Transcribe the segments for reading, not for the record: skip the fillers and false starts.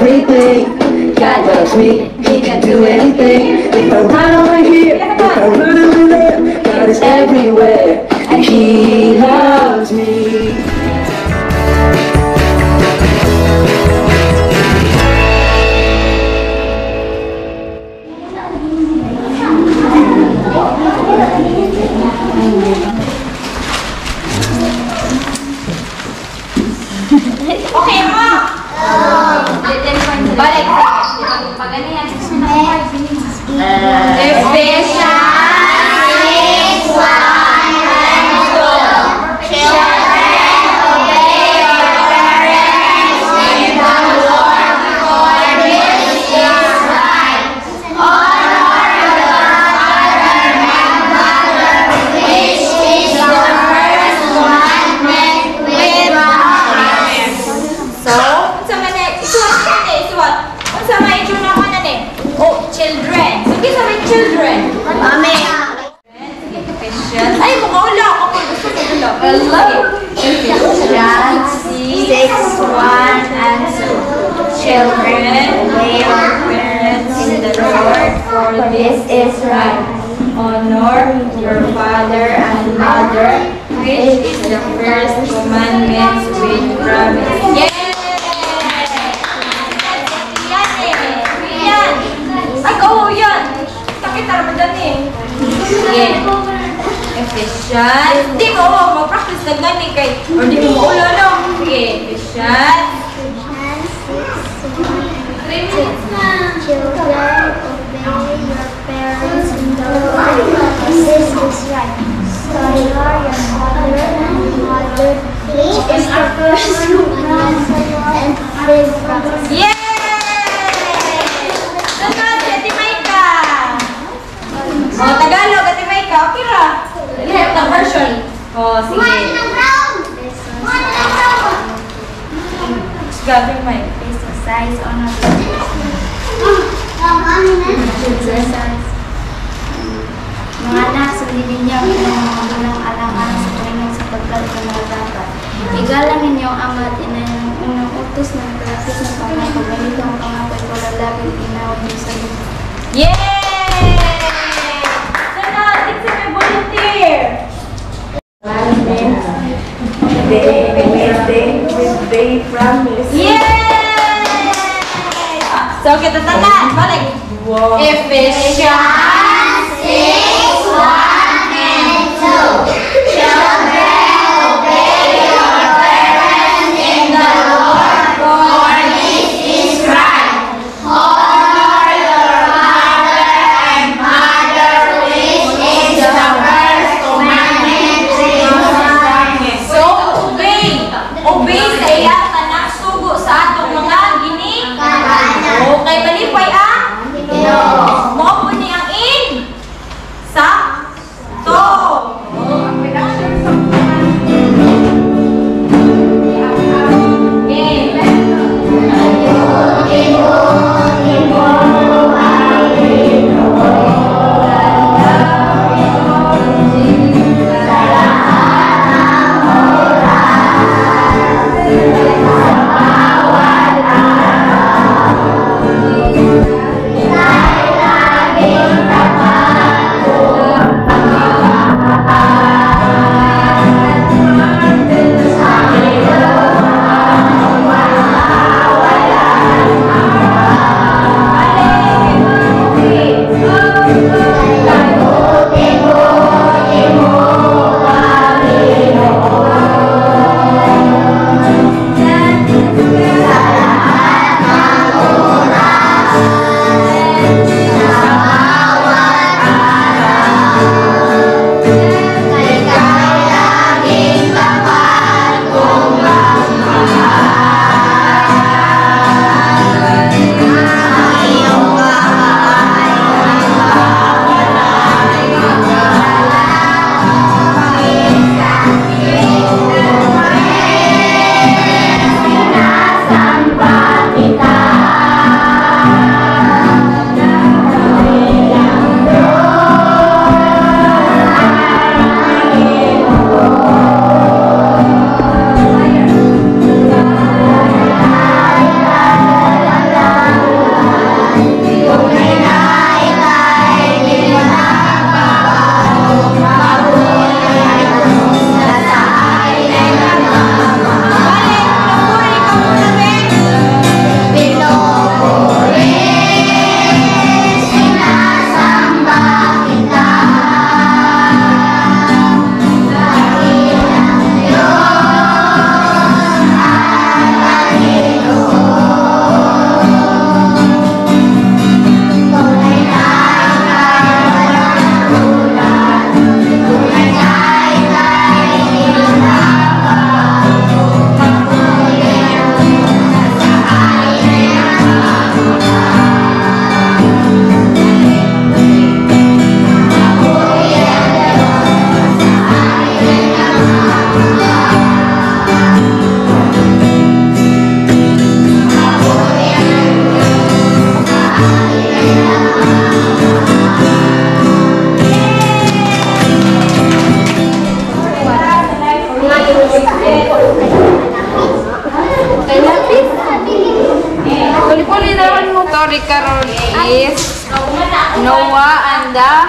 Everything. God loves me, He can do anything. If I run over here, if I run over there, God is everywhere, and He loves me. Okay mo! Balik. Pag ano yan, Ephesians 6:1 and 2. Children, obey your parents in the Lord, for this is right. Honor your father and mother, which is the first commandment with promise. So, unsa man eh, isuwat ka ni, isuwat. Unsa man itsura ka na ni? Oh, children. So, kinsa may children? Mami. Sige, Ephesians. Ay, mukha wala ako. Gusto ko wala. Ephesians 6:1 and 2. Children, obey your parents in the Lord, for this is right. Honor your father and mother, which is the first commandment with promise. Yay! Yan eh. Yan. Ay, oo, yan. Sakit na naman dyan eh. Sige. Ephesians. Di mo, mag-practice na gani kay, or di mo maula, no? Sige, Ephesians. 3 minutes na. Children, obey your parents in the Lord, for this is right. Honor your father and mother, which is the first commandment and with promise. Yay! Sunod, si Ate Maika. Oh, Tagalog, Ate Maika. Okay ra. Lahat ng version. Oh, sige. Gabi, Mike. Exercise, honor Exercise. Mga anak, sundin ninyo ang inyong mga magulang alang-alang sa Panginoon sapagkat ito mga dapat. Igalang ninyo ang ama at ina ng unang utos na kalapit ng pangako. Ganito ang pangako ay wala laging tinawag niyo sa lupa. Yay! Sunod, it's may volunteer. They promise. Yay! So, kita tanan. Balik. Ephesians 6:1 and 2. Children, obey your parents in the Lord, for this is right. Honor your father and mother, which is the first commandment with promise. So, obey. Obey sa iyang tanang sugo sa atong mga gini. Okay, malipay ang? Mao po ni ang in. Sa Kay lapis. Puli-puli naman mo story karon is Noah and the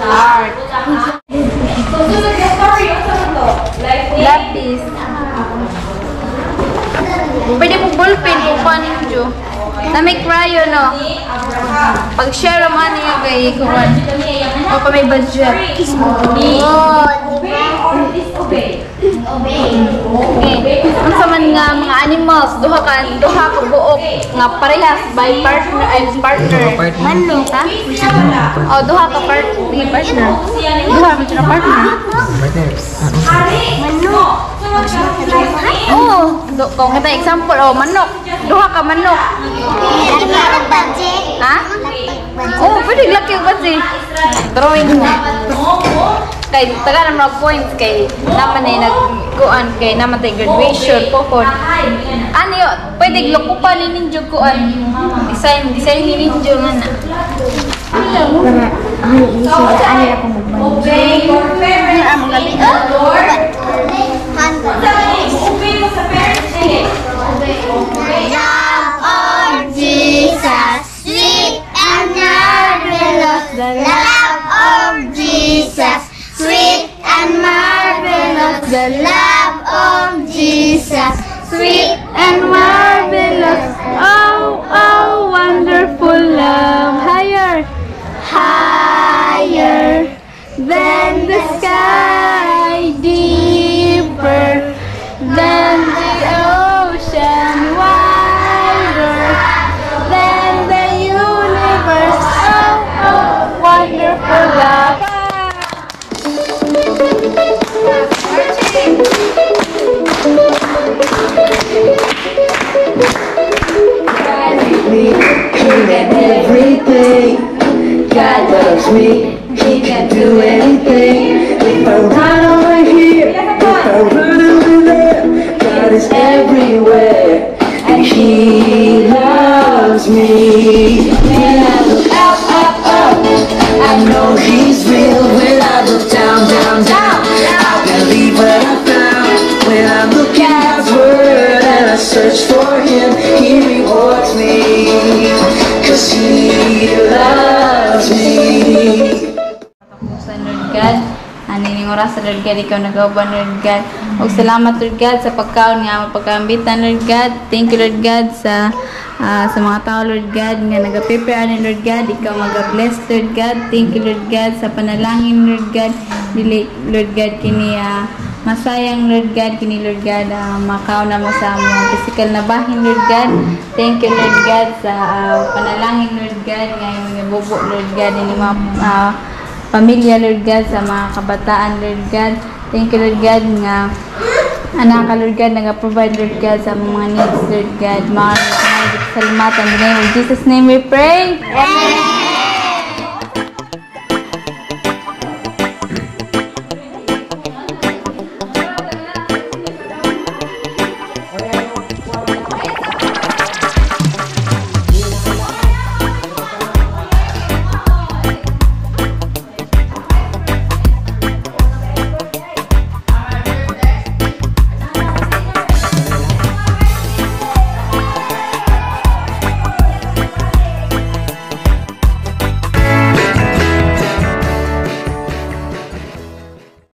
Ark. So, sunod na story, unsa man to? Life ni Lapis. Pwede mo ballpen kung kuha ninyo. Na may crayon, no? Ni Abraham. Pag-share mo ano yung kay kuhan. O pa may budget. Ni obey or disobey? Okay. Unsa man nga mga animals, duha ka buok nga parehas by partner ay partner. Manok. Ha? Oh, duha ka partner. Duha man siya ka partner. Hari. Manok. Sunod ka life ni Oh, kung kita example, oh, manok. Duha ka manok. Ha? Oh, pwede laki ba si? Drawing mo. Kay taga na mga points kay naman ay nagkuan kay naman tay graduation pohon. Ano yun? Pwede lukupan ni ninyo kuan. Design, design ni ninyo nga na. Obey your parents in the Lord. Unsa man ni obey mo sa parents ni? Love of Jesus, sweet and marvelous. The love of Jesus, sweet and marvelous. The love of Jesus, sweet And marvelous. Oh, wonderful love. Higher. Higher than the sky, deeper than the ocean, wider than the universe. Oh, wonderful love. Me, he can everything. God loves me, he can do anything. If I run over here, if I run over there, God is everywhere, and he loves me. When I look up, up, up, I know he's real. When I look down, down, down, I believe what I found. When I look at God's word and I search for him, he rewards me. 'Cause he loves me. Tapusan, Lord God. Ani ning oras, Lord God, ikaw nagauban, Lord God. Ug salamat, Lord God, sa pagkaon nga among pagkaambitan, Lord God. Thank you, Lord God, sa mga tao, Lord God, nga nag-prepare ani, Lord God. Ikaw maga-bless, Lord God. Thank you, Lord God, sa panalangin, Lord God. Dili, Lord God, kini masayang, Lord God, kini, Lord God, makaon na mo sa mga physical na bahin, Lord God. Thank you, Lord God, sa panalangin, Lord God, nga imong gibubo, Lord God, ini mga pamilya, Lord God, sa mga kabataan, Lord God. Thank you, Lord God, nga anak ka, Lord God, naga-provide, Lord God, sa mga needs, Lord God. Mga salamatan. In the name of Jesus' name we pray. Amen.